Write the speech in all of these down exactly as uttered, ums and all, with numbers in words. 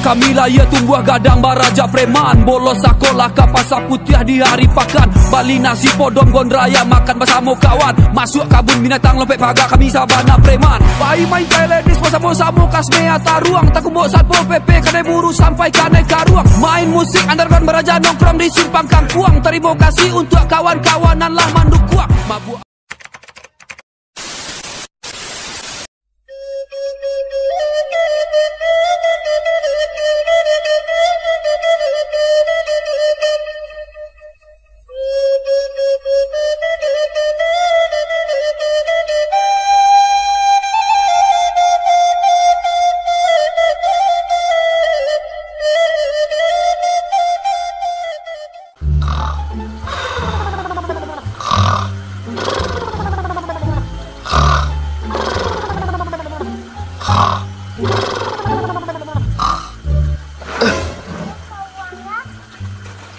Kami lahia tumbuah gadang barajak preman. Bolos sakolah ka Pasar Putiah di hari pakan. Bali nasi podom gondraya makan basamo kawan. Masuak kabun binatang lompek paga kami sabana preman. Pai main teh lenis basamo-samo kasmea taruang. Takumbok Satpol P P kadai buru sampai kadai karuang. Main musik underground baraja nongkrong di simpang kangkuang. Tarimo kasih untuak kawan-kawan nan lah mandukuang. Mabuk.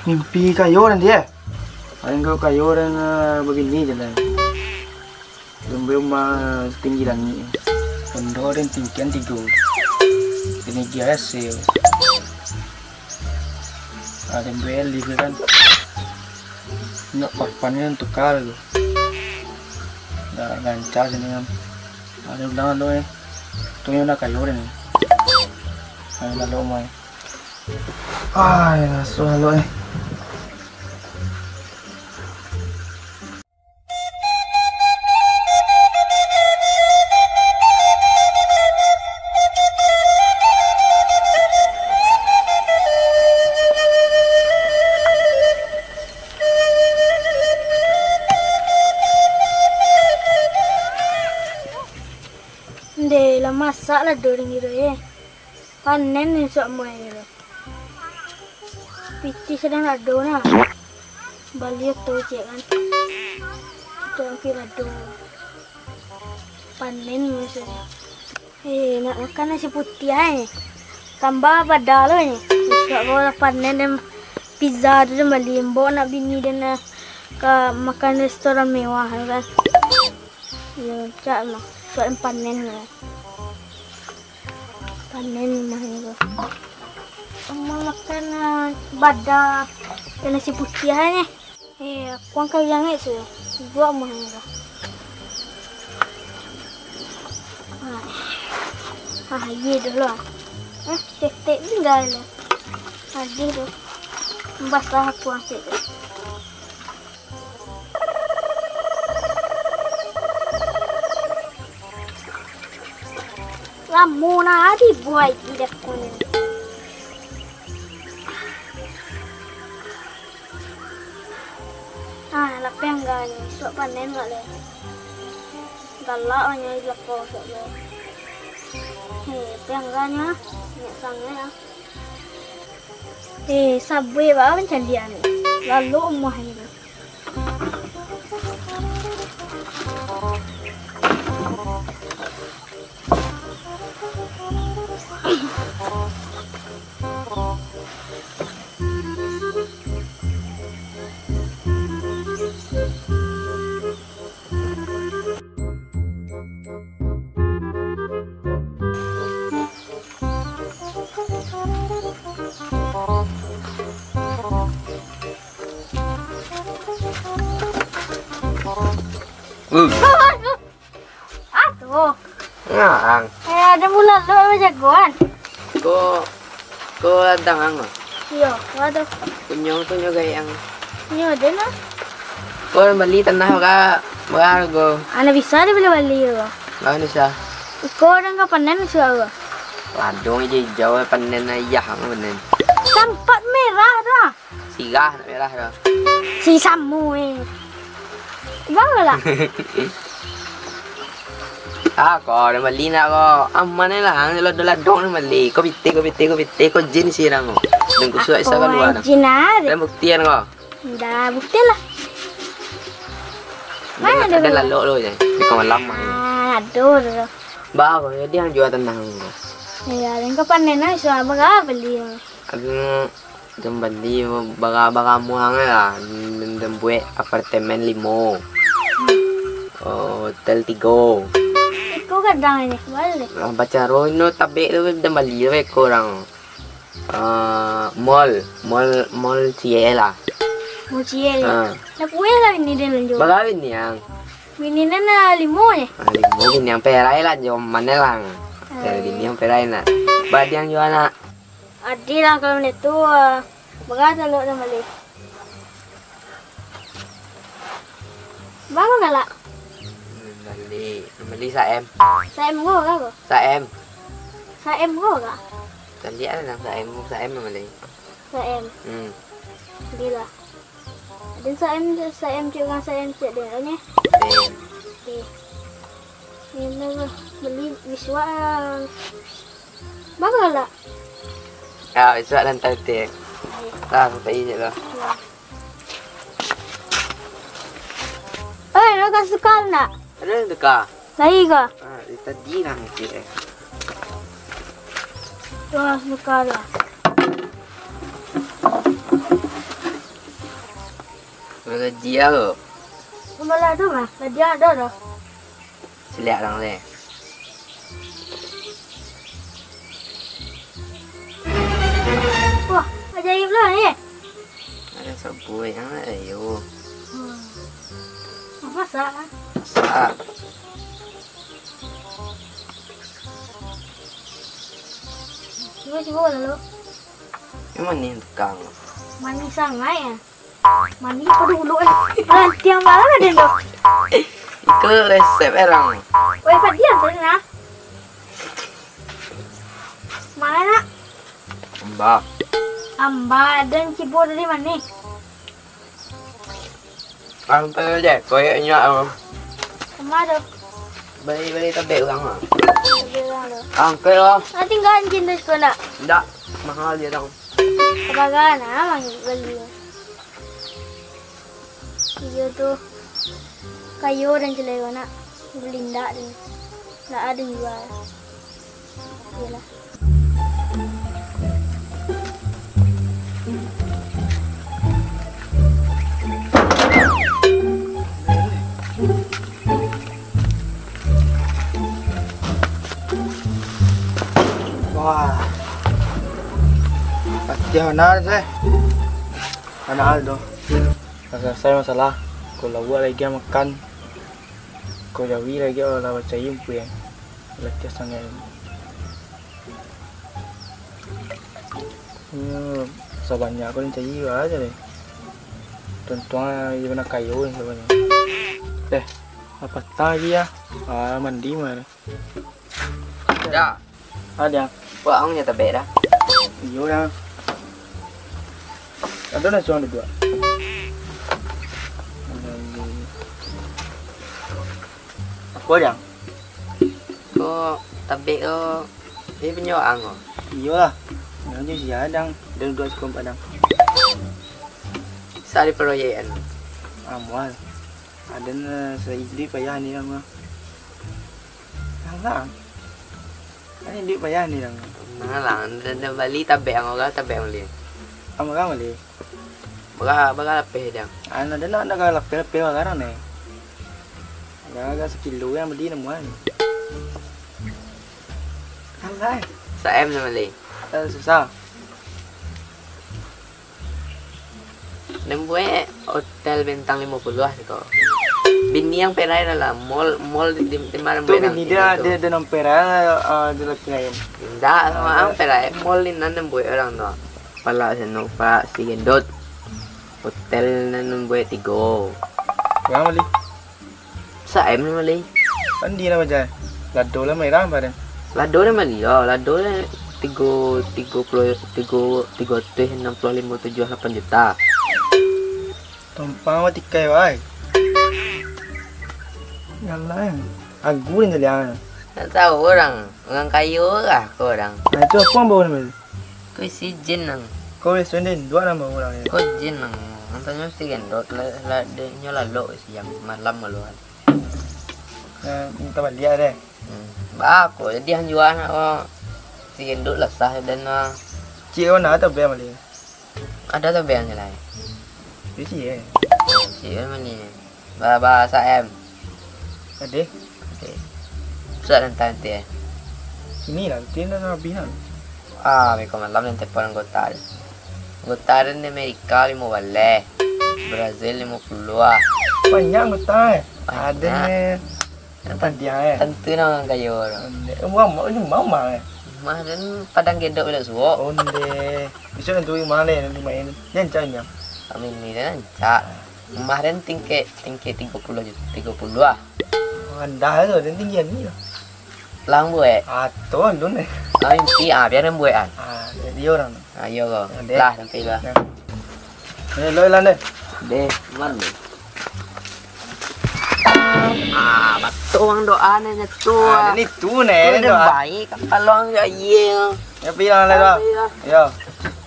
Mimpi kayo nanti, eh? Paling kau kayo dan, eh, babini je lah. Belum-belum mah setinggi langik. Kondo dan tingkian tigo. Ini G S C. Ada beli kan. Nak papannya tukar tu. Dah lancar sini kan. Ada ulang lo eh. Tu yang nak kayu ni. Ada lalu mai. Ah, ya, suah lo eh. Ndeh, lah masak lah doring kiro eh. Panen ni suak muai tu. Pitih sadang ado nah. Baliak tu cek kan. Itu hampir ado. Panen maksudnya. Eh, nak makan nasi putih ai. Tambah pada lo ni. Suak ko lah panen dan pizza tu dan bali embok nak bini dan nak ka makan restoran mewah tu kan. Yo, cak mah. Suak panen lah. Panen rumah ni tu. Rumah makan, ah, bada dan nasi putih ai ni. Eh, aku angkat yang tu. Buat rumah ni tu. Ah, ah, iya dulu lah. Eh, cetek tinggal lah. Ada tu. Basah aku angkat tu. Lamo nah dibuai di dakun. Ah, lapeh angganyo, suak panen gak leh. Galak onyo di lapeh suak leh. Heh, lapeh angganyo, banyak sangaik ah. Eh, sabuik baa pancaliak ni. Lalu umah ni. Uh. Aduh. Ngarang. Eh, ada mula lo jagoan. Ko, ko ladang ang. Iyo, waduh. Punyo, punyo gayang. Punyo ada nah. Ko bali tanah bara, bara hargo? Anak bisa dibeli bali ko. Bara bisa. Iko dan ka panen sudah ko. Ladung ijau-ijau panen ayah ang panen. Tampat merah dah. Sirah nak merah dah. Si samu eh. Bawa lah. Ah, ko dah bali nak ko. Aman lah, ang ladung-ladung dah bali. Ko pitih, ko pitih, ko pitih, ko jin sirang ko. Dan kusuak isa kaluar dah. Jin ada. Dan buktian ko. Dah, buktian lah. Mana ada lalok lo je. Di ko malam mah. Ah, aduh, aduh. Baru jadi ang jua tanah ko. Iya, dan ko panen lah, sudah berapa beli? Aduh, Kambali bara-bara muang lah, den, den buek apartemen limo, oh, hotel tigo. Iko gadang ni, balik. Ah, bacaro ino tabek tu, den bali tu iko urang. Ah, mall, mall, mall Ciel lah. Mall Ciel. Ah. Dah puas lah bini den lanjut. Bara bini ang? Bini den lah limo je. Ah, limo bini ang perai lah, jo mana lang. Perai bini ang perai nak. Badiang jua nak. Adil lah kalau macam tu, ah, bara talok dah bali. Bara galak? Bali, bali sa-M. Sa-M ko ka ko? Sa-M. Sa-M ko ka? Caliak lah nang sa-M, sa-M bali. Sa-M. Hmm. Adil lah. Adil sa-M, sa-M cik urang sa-M cik den ni. Sa-M. Okey. Ni lah, bali bisuak lah. Bara lah. Ah, bisuak nan tadi. Lah, sampai je lah. Eh, nak ka suka nak? Ada yang teka? Lagi ka? Ah, dari tadi lah mikir eh. Wah, suka lah. Gaji aku. Malah tu mah, gaji ada dah. Siliak lang deh. Wah, ajaib lah ni. Ada sabuik ang ayo. Hmm. Masak ah. Masak. Cuba cuba lalu. Memang ni tukang. Manis sangat ya. Mandi pado uluk eh. Rantiang malah den tu. Iko resep erang. Weh, padiam tu nah. Mana nak? Amba. Amba dan cibo dari mana? Angkel je, koyaknya am. Sama tu. Bali-bali tabek urang ah. Tabek urang tu. Angkel lah. Nanti enggak anjing tu sekolah. Ndak, mahal dia dong. Sabagai nah manggil bali. Iyo tu. Kayo dan cilai nak. Bali ndak tu. Ndak ada jual. Iyolah. Wah. Pasti anak saya. Anak Aldo. Lah salasai masalah. Ko lauak lai agiah makan. Ko jawi lai agiah lah bacai umpuik. Latiah sangaik. Iyo, sabanyak ko den cari aja deh. Tuntuang iyo bana kayo ni sabanyak. Eh, apa tang lagi ya? Ah, mandi mah. Dah. Ah, dah. Buat ang nyo tabek dah. Iyo dah. Ado nasi urang duduak. Apo, Jang? Ko tabek ko, ini punyo ang ko? Iyolah. Nan jo sia, Jang. Den duduak siko ampek, Jang. Sa di proyek an. Amuah. Aden, eh, saiduik payah ni, Jang. Alah. Kan iduik payah ni, Jang. Nah, lah, den, den bali tabek ang ko, tabek ang bali. Ang bara bali? Bara, bara lapeh, Jang? Anu, den ndak, ndak ka lapeh-lapeh bara ni. Bara sakilo nan bali namuah. Alah. Sa-M nan bali. Eh, susah. Den buek hotel bintang limo puluah siko. Bini ang perai lah, mall, mall di, di, di ma den buek bini ang? Bini dia, tu dia, dia nan perai, eh, dia laki lain. Indak, samo ang perai, mall ni nan den buek urang tu. Palak Senopati, Sigendot. Hotel nan den buek tigo. Urang bali? Sa-M nan bali. Kan di nan bajai. Lado lah merah, Pak, den. Lado nan bali, yo. Lado lah tigo, tigo puluah, tigo, tigo ratuih anam puluah limo tujuah lapan juta. Tompang awak tikai, wai. Yalah, agu den jadi ang. Ndak tahu urang. Urang kayo lah ko urang. Nah, itu apo ang bawa nan bali? Ko isi jin nang. Ko isi jin, duo nan bawa urang ni. Ko jin nang. Antanyo Sigendot, la, la, de, nyo lalok siang, malam kaluar. Nah, minta baliak deh. Hmm. Ba, ko jadi ang jua nak ko. Sigendot lah sah den mah. Cik, ko nak atau beli? Ado tabek ang lai? Di ciek. Ciek mah ni. Ba, ba, sa-M. Ade. Ade. Sudah nanti, nanti, eh. Sini lah, nanti dah habis lah. Ah, beko malam nan telepon anggota tu. Anggota tu di Amerika limo baleh, Brazil limo puluah. Banyak anggota, eh. Banyak. Ada ni. Yang tan-, dia, eh. Tantu nan urang kayo tu. Onde. Eh, rumah, rumah, rumah, eh. Rumah tu Padang Gedok Belok Suok. Onde. Besok nanti rumah ni, nanti main. Jangan cari yang. Kami ni dah rancak. Rumah tu tingkek, tingkek tigo puluah juta, tigo puluah. Randah tu, dan tinggi lagi lah. Lah buek. Ah, tu alun, eh. Ah, mimpi, ah, biar nan buek, ah. Ah, dia orang tu. Ah, iyo ko. Deh. Lah, sampai lah. Nah. Eh, lo ilan deh. Deh, man deh. Ah, batua urang doa ni, tu. Ah, ni tu, ni, tu doa. Baik, kapalo urang yo, iyo. Ya, pi lah, lah, lah. Pi lah. Yo.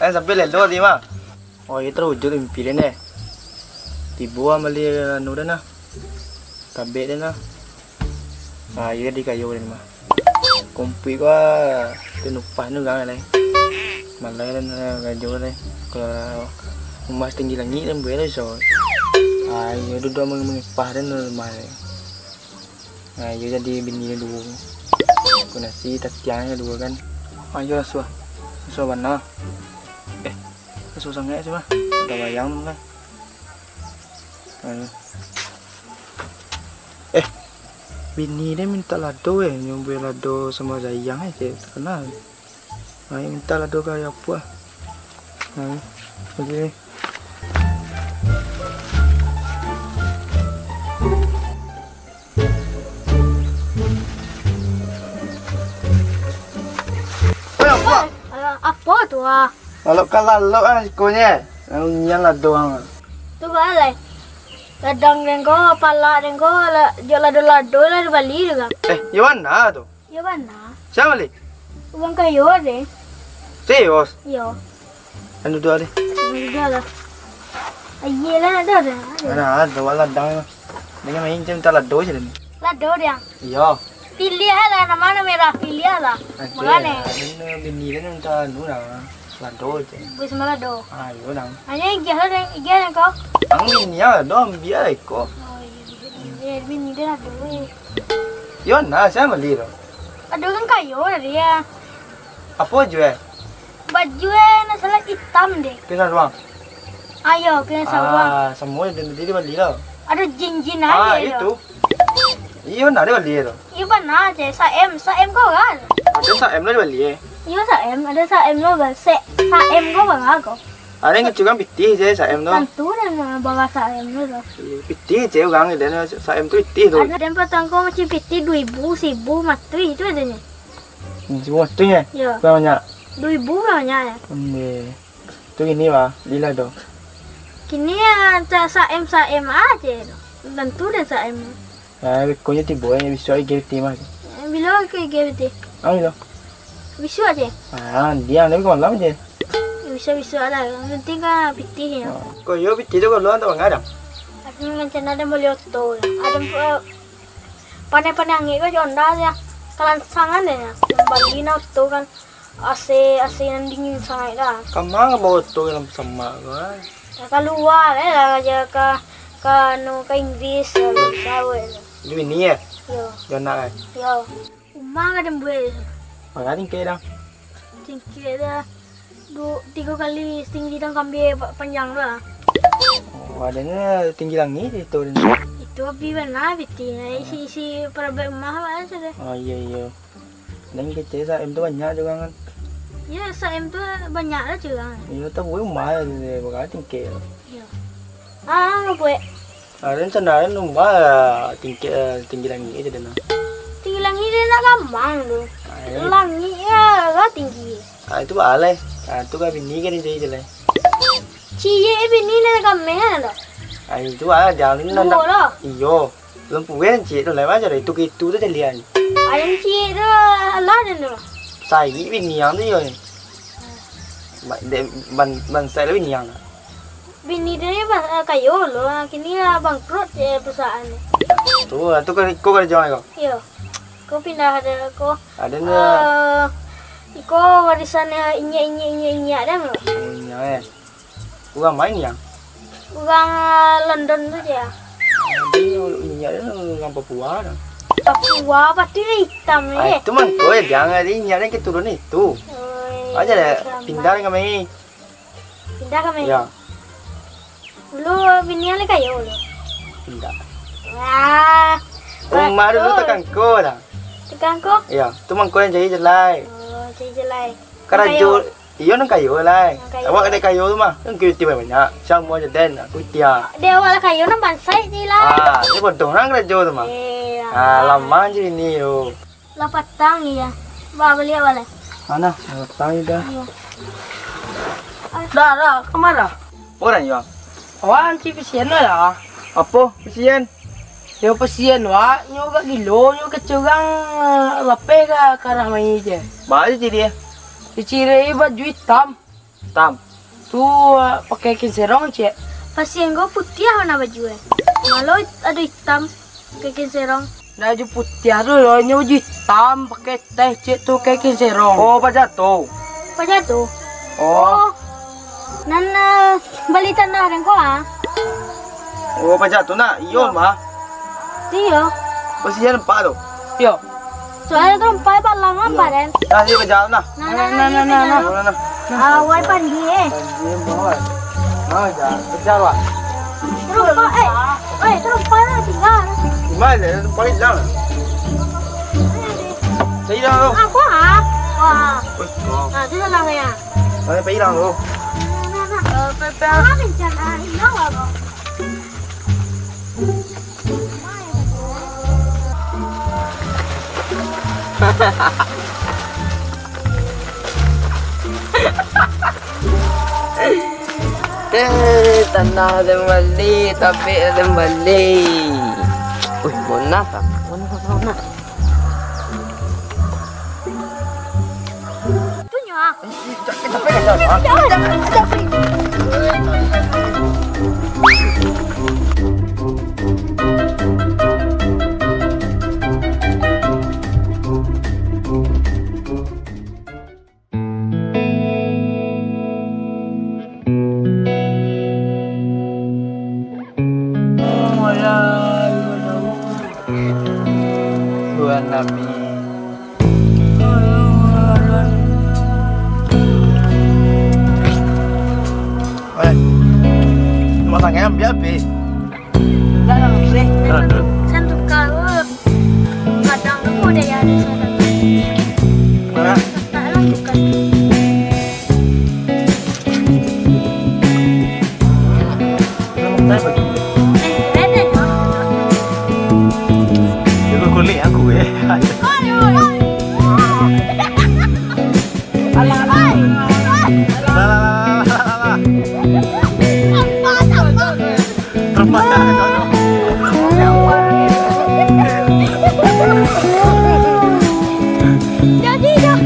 Eh, sampai lelo di mah. Oh, iyo, terwujud mimpi den, eh. Tibo mambali anu den lah. Tabek den lah. Ah, iyo, di kayo den mah. Kompuik ko, ah, tinupah ni urang lai. Malai den, ah, kayo lai. Kalau rumah tinggi langik den buek lai, so. Ah, iyo, duduak mangipah den rumah lai. Nah, iyo jadi bini duo. Kunasi tatiangnyo duo kan. Ah, iyo, lasuah. Lasuah bana. Eh, lasuah sangaik sih mah. Ada wayang tu kan. Nah, iyo. Eh, bini den mintak lado, eh, nyo buek lado samo jayang, eh, cek takana. Nah, mintak lado ka apo ah. Nah, oke. Oi, apo? Alah, apo tu ah? Lalok ka lalok ah sikonyo. Ngunyian lado ang. Tu balai. Ladang den ko, palak den ko, la-, jo lado-lado lah dibali tu kan. Eh, yo bana tu? Yo bana. Sia bali? Urang kayo den. Serius? Iyo. Anu duduak deh. Anu duduak lah. Ayolah, ado, ado. Mana ado ladang. Dengan main macam tak lado je ni. Lado dia. Iyo. Pilih lah, nama-nama merah, pilih lah. Makanya. Ini bini dia minta anu lah. Lado je. Bus sama lado. Ah, iyo nang. Hanya igih lah, igih lah kau. Ang bini lah, do ambil lah iko. Oh, iyo, bini dia lado. Yo, nah, sia bali tu? Ado urang kayo tadi yo. Apo baju eh? Baju eh, nak salah itam deh. Kain saruang? Ayo, kain saruang. Ah, samo je, tadi bali lah. Ado jin-jin aja. Ah, itu. Iyo, nah, dibali tu. Iyo, bana je, sa M, sa M ko kan? Ado sa M lah dibali eh. Iyo, sa M, ado sa M lo, bal-, se-, sa M ko bana ko. Ado nan kecil kan pitih je sa M tu. Tantu den, eh, bawah sa M tu. Iyo, pitih je urang den, sa M tu pitih tu. Ado den patang ko macam pitih duo ribu, saribu, matuih tu adonyo. Hmm, saribu matuih eh? Iyo. Banyak. Duo ribu banyak yo. Hmm, iyo. Tu kini bah, lila tu. Kini yo, sa-, sa M, sa M aja tu. Tantu den sa M. Nah, beko nyo tibo, eh, bisuak I G P T mah. Eh, bilo ka I G P T? Ah, bilo? Bisuak je. Ah, diam, tapi ka malam je. Bisuak-bisuak lah. Yang penting kan pitih nyo. Ah. Ko yo pitih tu kalau tak mangadang. Aku rencana den bali oto. Ado, eh, paneh-paneh angin ko jo Honda se. Kalansangan den. Bali nah oto kan. A C, A C nan dingin sangaik lah. Ka ma ka bawa oto dalam samak ko, ah? Yo, kalua lah, lah, jo ka, ka anu, ka Inggris, ka saweh tu. Di bini yo? Yo. Jo anak kan? Yo. Rumah ka den buek tu. Bara tingkek dang? Tingkek dah du-, tigo kali tinggi dang kambia pa-, panjang tu lah. Oh, adanyo tinggi langik itu. Itu api bana, piti. Isi-isi parabek rumah lah sudah. Oh, iyo, iyo. Dan kecek sa M tu banyak jo urang kan. Yo, sa M tu banyak lah jo urang. Iyo, tabuek rumah lah tu, bakal tingkek. Iyo. Ah, buek. Ah, rencana rumah lah tingkek, eh, tinggi langik je dah nah. Tinggi langik dia nak gamang tu. Ah, iyo. Langik yo lah tinggi. Ah, itu baleh. Ah, tu kan bini kan jadi je lah. Ciek bini nak gameh kan tu. Ah, itu baleh, jangan nak. Duo lah. Iyo. Lampu kan ciek tu, lewat je dah. Itu, itu tu calian. Ayam ciek tu, lah dan tu. Saik bini yang tu yo ni. Ba-, de-, ban, bansai lah bini yang tu. Bini dia ni bang, eh, kayo lo, ah, kini lah bangkrut je perusahaan ni. Tu, ah, tu kan iko kerja kau? Iyo. Kau pindah ada kau. Ada ni. Eh, iko warisan inyak, inyak, inyak, inyak dah lo. Oh, inyak, eh. Urang ma inyak? Urang, ah, London tu je. Inyak dia urang Papua tu. Papua, pasti hitam ni. Ah, itu mangko, eh, jangan inyak dia keturunan itu. Oh, Aja deh, pindah ka Mei. Pindah ka Mei? Yo. Dulu bini lai kayo dulu. Pindah. Wah. Rumah dulu takangko dah. Takangko? Yo, tu mangko nan cari jalai. Oh, cari jalai. Karajo, iyo nan kayo lai. Nan kayo. Awak kadek kayo tu mah, kan karajo banyak. Samo aja den, aku itia. Dek awak lah kayo, nan bansaik je lah. Ah, ni bodoh nan karajo tu mah. Eh, ah, lama je ini tu. Lah patang iya. Ba, baliak baliak. Mana? Lah patang dah. Iya. Dah, dah, kamara? Orang yo. Wah, anci pisian lah. Apo pisian? Yo pisian wak, nyo agak gilo, nyo kecurang, eh, lapeh ka, ka arah mai je. Baa ciri e? Ciri e baju itam. Itam. Tu, eh, pakai kain serong, ciek. Pasian ko putiah warna baju e. Malah ado itam, pakai kain serong. Ndak baju putiah tu lo, nyo baju itam, pakai teh, ciek tu, pakai kain serong. Oh, pajato. Pajato. Oh. Oh. Nan, eh, bali tanah den ko, ah. Oh, pajato nak? Iyo, mah. Iyo. Pasian nampak tu? Iyo. Soalnyo tu nampak balang apa, den? Nah, ni kejar nah. Nah, nah, nah, nah, nah, nah. Nah, nah. Ah, wai pandi, eh. Pandi, bawah. Nah, kejar, kejar, wah. Terus, eh, eh, terus, tinggal. Gimana? Paling hilang. Saya hilang tu. Aku, ah. Wah. Weh, oh. Nah, tu hilang ya. Mana paling hilang tu? Nah, nah, nah. Eh, Pepe. Ah, rencana hilang apa? Eh, tanah den bali, tabek den bali. Uih, Monas ah. Monas, Monas. Tunyo ah. Tuhan Nabi. Eh, rumah tangga yang biar habis. Lah, lah, habis. Santuka, eh. Kadang tu pun ada yang ada santuka. Mana? Tak lah, bukan. Belum tahu baju. Eh, beda dong. Itu kulit aku, eh. Oi, oi, oi. Alah, alah, alah, alah, alah. Sampah, sampah. Sampah, sampah. Jadi dah.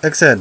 Action.